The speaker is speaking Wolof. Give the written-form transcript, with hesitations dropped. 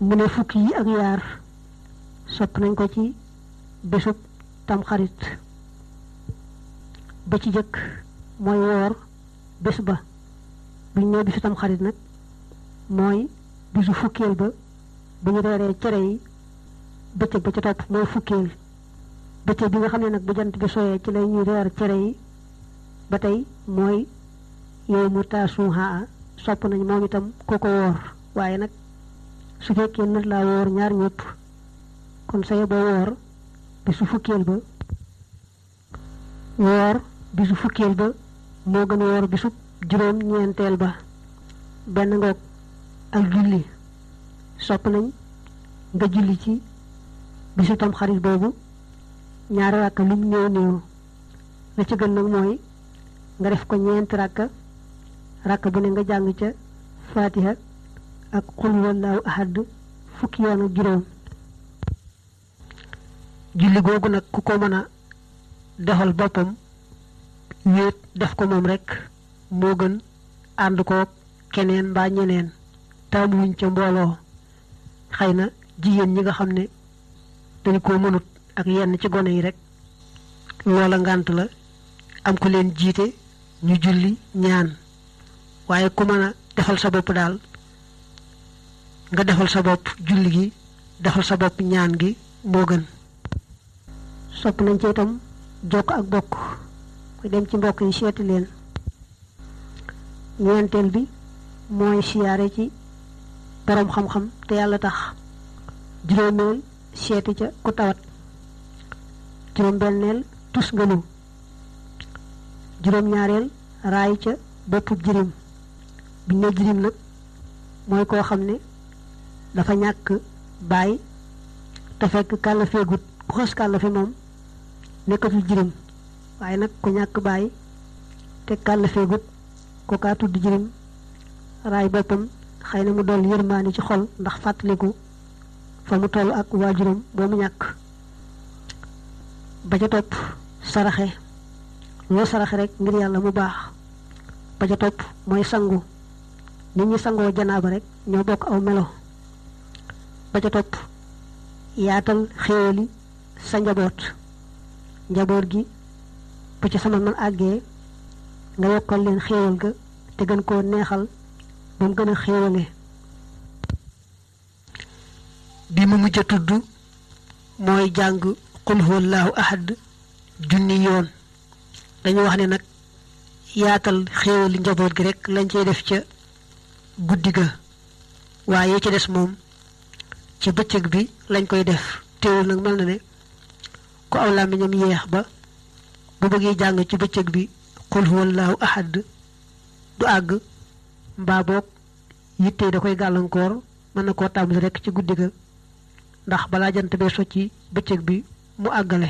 mu ne fukki yi ak yaar sopp nañ ko ci bésub tamxarit ba ci jëkk mooy woor bés ba buñ ne bisu tamxarit nag mooy bisu fukkeel ba bu ñu reeree cere yi bëccëg ba ca topp mooy fukkeel bëccëg bi nga xam ne nag bu jant bi sooyee ci lay ñuy reer cere yi ba tey mooy yow mu taasuha sopp nañ moom itam ko woor waaye nag su fekkee nat laa woor ñaar ñëpp kon saye ba woor bisu fukkeel ba woor bisu fukkeel ba moo gën a woor bisu juróom ñeenteel ba benn ngoog ak julli sopp nañ nga julli ci bisu tam xarit boobu ñaari rakka lum néew néew la ci gën nag mooy nga def ko ñeenti rakka bu ne nga jàng ca fatiha ak qul wallahu ahad fukki yoon ak juróom julli googu nag ku ko mën a defal boppam wéet def ko moom rek moo gën ànd ko keneen mbaa ñeneen taamuwuñ ca mbooloo xëy na jigéen ñi nga xam ne dañ koo mënut ak yenn ci gone yi rek loola ngànt la am ku leen jiite ñu julli ñaan waaye ku mën a defal sa bopp daal nga defal sa bopp julli gi defal sa bopp ñaan gi moo gën sopp nañ ci itam jokk ak bokk ku dem ci mbokk yi seeti leen ñeenteel bi mooy siyaare ci borom xam-xam te yàlla tax juróomeel seeti ca ku tawat juróom-benneel tus ngënu juróom-ñaareel raay ca boppub jirim biñ ne jirim nag mooy koo xam ne dafa ñàkk baay te fekk kàllafeegut ku xas kàllafe moom nekkatul jirim waaye nag ku ñàkk baay te kàllafeegut ko kaa tudd jirim raay boppam xëy na mu dool yërmaani ci xol ndax fàttaliku fa mu toll ak waajuram boo mu ñàkk ba ca topp saraxe loo saraxe rek ngir yàlla mu baax ba ca topp mooy sangu nit ñi sangoo janaaba rek ñoo bokk aw melo ba ca topp yaatal xéewali sa njaboot gi bu ci sama man àggee nga yokkal leen xéewal ga te gën koo neexal ba mu gën a xéewale bi mu mujj a tudd mooy jàng qul huwallahu ahad junni yoon dañu wax ne nag yaatal xéewali njaboot gi rek lañ cey def ca guddi ga waaye ci des moom ci bëccëg bi lañ koy def teewul nag mel na ne ku aw làmmiñam yeex ba bu bëggee jàng ci bëccëg bi qul huwallahu ahad du àgg mbaa boog yitte da koy gàllankoor mën na koo tàmbali rek ci guddi ga ndax balaa jant bee socci bëccëg bi mu àggale